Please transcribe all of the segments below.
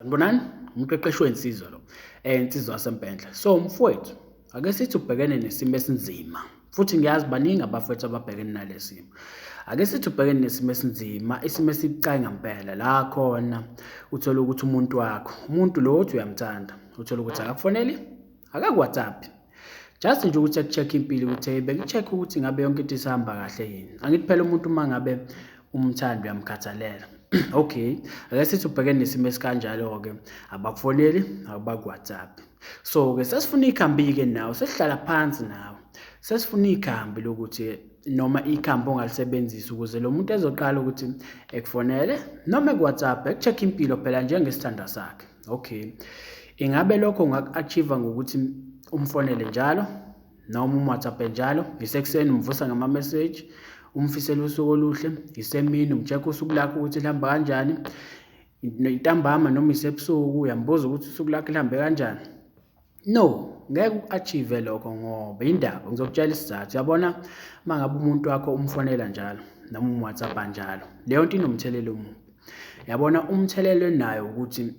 Sanibonani, umqeqeshi wensizwa lo, insizwa yaseMpendle. So mfowethu, ake sithi ubhekene nesimo esinzima futhi ngiyazi baningi abafowethu ababhekene nale simo. Ake sithi ubhekene nesimo esinzima, isimo esibucayi ngampela la khona uthole ukuthi umuntu wakho, umuntu lo othi uyamthanda, uthole ukuthi akakufoneli, akaku-WhatsApp. Just nje ukuthi aku-check impilo ukuthi hey bengi-check ukuthi ngabe yonke into isahamba kahle yini. Angithi phela umuntu uma ngabe umthanda uyamkhathalela. Okay, ake sithi ubhekene nesimo esikanjalo-ke, abakufoneli, abaku-WhatsApp. So-ke sesifuna ikhambi-ke nawe, sesihlala phansi nawe. Sesifuna ikhambi lokuthi noma ikhambi ongalisebenzisa ukuze lo muntu ezoqala ukuthi ekufonele noma eku-WhatsApp, eku-check impilo phela njengesithandwa sakhe. Okay. Ingabe lokho ungaku-achieve ngokuthi umfonele njalo noma umWhatsApp njalo, isekuseni umvusa ngama-message, umfisele usuku oluhle, isemini umcheck usuku lakho ukuthi lihamba kanjani, intambama noma isebusuku uyambuza ukuthi usuku lakhe lihambe kanjani. No, ngeke uku-achieve lokho ngoba indaba ngizokutshela isizathu. Uyabona uma ngabe umuntu wakho umfonela njalo noma umWhatsApp njalo, leyo nto inomthelela omubi. Yabona umthelela enayo ukuthi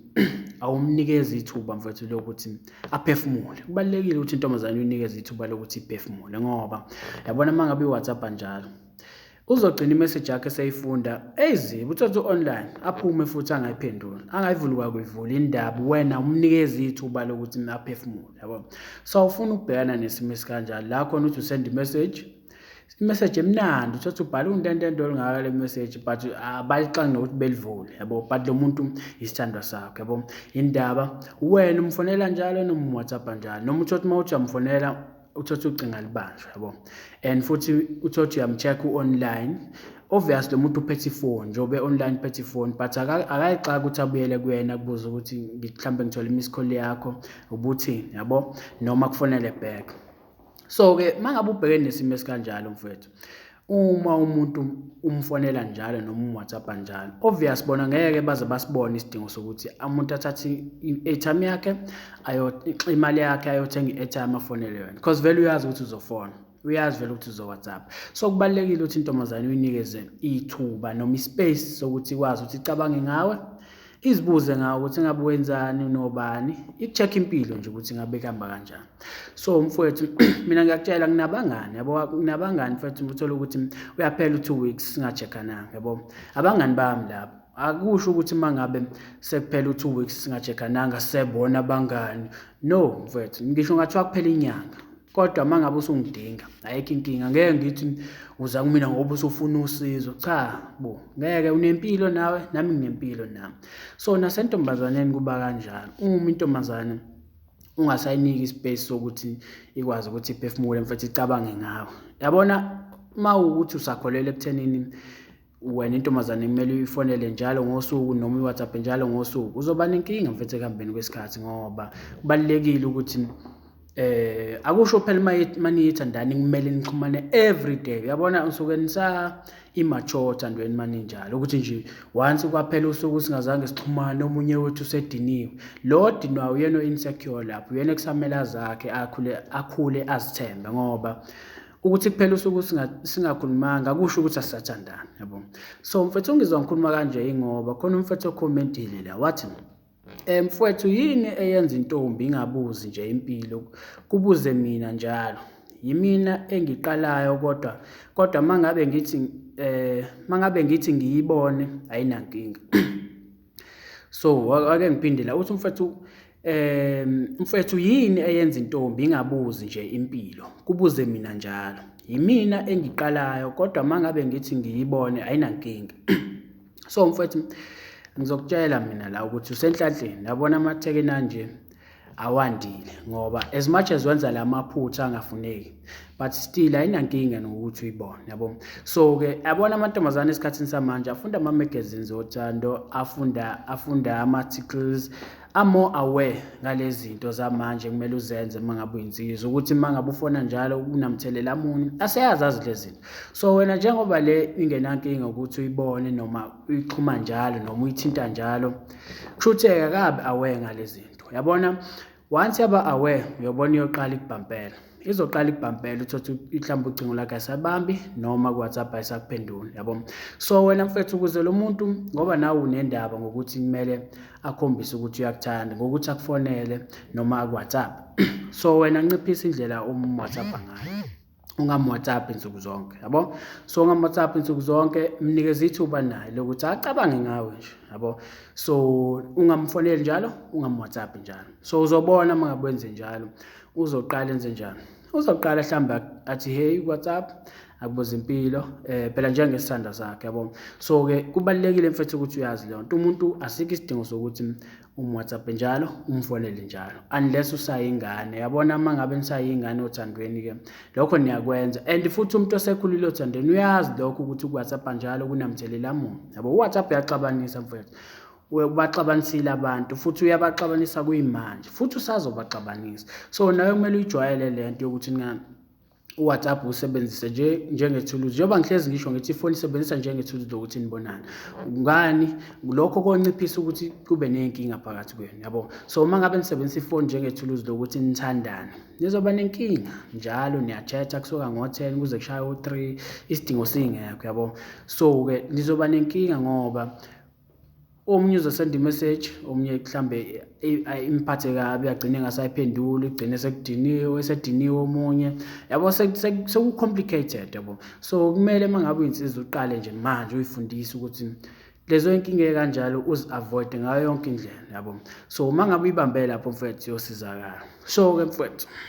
awumnikezi ithuba mfowethu lokuthi aphefumule. Kubalulekile ukuthi intombazane uyinikeze ithuba lokuthi iphefumule ngoba yabona uma ngabe i-WhatsApp njalo uzogcina imeseji yakhe eseyifunda eyizibi uthathe u-online aphume futhi angayiphenduli angayivuli kwakuyivula indaba wena umnikeze ithuba lokuthi aphefumule yabo. So awufuni ukubhekana nesimo esikanjalo la khona uthi usend imessage imessage emnandi uthatha ubhale untentento olungaka le message but abayixangi nokuthi belivule yabo, but lo muntu isithandwa sakho yabo. Indaba wena umfonela njalo noma umWhatsApp njalo noma uthatha uma uthi uyamfonela uthatha ucinga libanjwe yabo, and futhi uthatha uyam-check u-online. Obvious lo muntu uphethe ifoni njengoba online uphethe ifoni but akayixaki ukuthi abuyele kuyena kubuze ukuthi mhlawumbe ngithole i-miss call yakho ubuthini yabo, noma kufonele back. So-ke uma ngabe ubhekene nesimo esikanjalo mfowethu, uma umuntu umfonela njalo noma umWhatsApp njalo, obvious bona ngeke baze basibone isidingo sokuthi umuntu athathe i-airtime yakhe imali yakhe ayothenga i-airtime afonele yona, because vele uyazi ukuthi uzofona, uyazi vele ukuthi uzo-WhatsApp. So kubalulekile ukuthi intombazane uyinikeze ithuba noma ispace sokuthi ikwazi ukuthi icabange ngawe, izibuze ngawe ukuthi ngabe wenzani nobani, iku-check impilo nje ukuthi ngabe kuhamba kanjani. So mfowethu mina ngiyakutshela nginabangani yabo, nginabangani mfowethu uthola ukuthi uyaphela u-2 weeks singa-check-ananga yabo. Abangani bami labo akusho ukuthi uma ngabe sekuphela u-2 weeks singa-check-ananga sebona abangani. No mfowethu, ngisho ngathiwa kuphela inyanga kodwa uma ngabe usungidinga ayikho inkinga, ngeke ngithi uza kumina ngoba usufuna usizo. Cha bo, ngeke, unempilo nawe nami nginempilo nami. So nasentombazaneni kuba kanjalo, uma intombazane ungasayiniki ispace sokuthi ikwazi ukuthi iphefumule mfethu icabange ngawe. Yabona uma ukuthi usakholelwa ekuthenini wena intombazane kumele uyifonele njalo ngosuku noma uyi-WhatsApp njalo ngosuku, uzoba nenkinga mfethu ekuhambeni kwesikhathi ngoba kubalulekile ukuthi akusho phela uma niyithandani kumele nixhumane every day. Uyabona usuke nisa immature othandweni uma ninjalo ukuthi nje once kwaphela usuku singazange sixhumane omunye wethu usediniwe. Lo odinwayo uyena o-insecure lapho, uyena ekusamele azakhe akhule akhule azithembe ngoba ukuthi kuphela usuku singakhulumanga akusho ukuthi asisathandani yabo. So mfethu ungizwa ngikhuluma kanje ingoba khona umfethu okhomentile la wathi mfowethu yini eyenza intombi ingabuzi nje impilo kubuze mina njalo, yimina engiqalayo kodwa kodwa mangabe ngithi mangabe ngithi ngiyibone ayinankinga. So ake ngiphinde la uthi umfethu mfethu yini eyenza intombi ingabuzi nje impilo kubuze mina njalo, yimina engiqalayo kodwa mangabe ngithi ngiyibone ayinankinga. So mfethu ngizokutshela mina la ukuthi usenhlanhleni, yabona amathekeni anje awandile ngoba as much as wenza la maphutha angafuneki but still ayinankinga nokuthi uyibone yabo. So-ke yabona amantombazane esikhathini samanje afunda ama-magazines othando, afunda ama-articles, are-more aware ngale zinto zamanje kumele uzenze uma ngabe uyinsizwa, ukuthi uma ngabe ufona njalo kunamthelela muni, aseyazazi lezi zinto. So wena njengoba le ingenankinga ukuthi uyibone noma uyixhuma njalo noma uyithinta njalo, kusho ukuthi akakabi aware ngale zinto. Yabona once yaba aware uyobona iyoqala ikubhampela. Izoqala ikubhampele, uthole mhlawumbe ucingo lakhe ayisabambi noma ku-WhatsApp ayisakuphenduli, yabo. So wena mfethu, ukuze lo muntu, ngoba nawe unendaba ngokuthi kumele akhombise ukuthi uyakuthanda ngokuthi akufonele noma aku-WhatsApp, so wena nciphisa indlela um-WhatsApp ngayo. Ungam-WhatsApp insuku zonke, yabo. So ungam-WhatsApp insuku zonke, mnikeze ithuba naye lokuthi acabange ngawe nje, yabo. So ungamfoneli njalo, ungam-WhatsApp njalo. So uzobona uma ngabe wenze njalo, uzoqala enze njani. Uzoqala mhlawumbe athi hey WhatsApp, akubuza impilo, phela njengesithanda sakhe, yabo. So-ke kubalulekile mfethu ukuthi uyazi leyo nto. Umuntu asikho isidingo sokuthi um-WhatsApp njalo, umfonele njalo, unless usayingane. Yabona, uma ngabe nisayingane othandweni-ke, lokho niyakwenza. And futhi umuntu osekhulile othandweni uyazi lokho ukuthi uku-WhatsApp njalo kunamthelela muni, yabo. U-WhatsApp uyaxabanisa mfethu, ubaxabanisile abantu, futhi uyabaxabanisa kuyimanje, futhi usazobaxabanisa. So nawe kumele uyijwayele le nto yokuthi u-WhatsApp usebenzise nje njengethuluzi, njengoba ngihlezi ngisho ngithi ifoni isebenzisa njengethuluzi lokuthi nibonane. Ngani? Lokho konciphisa ukuthi kube ney'nkinga phakathi kwenu, yabo. So uma ngabe nisebenzisa ifoni njengethuluzi lokuthi nithandane, nizoba nenkinga njalo, niya-chat-a kusuka ngo-10 kuze kushaye u-3, isidingo singekho, yabo. So-ke nizoba nenkinga ngoba omunye uzosenda i-message, omunye mhlambe imphathe kabi, agcine engasayiphenduli, igcine sekudiniwe, esediniwe omunye, yabo. Seku-complicated, yabo. So kumele uma ngabe uyinsizwa uqale nje manje uyifundise ukuthi lezo inkinga ey'kanjalo uzi-avoid-e ngayo yonke indlela, yabo. So uma ngabe uyibambe lapho mfethu, uyosizakala. So-ke mfethu.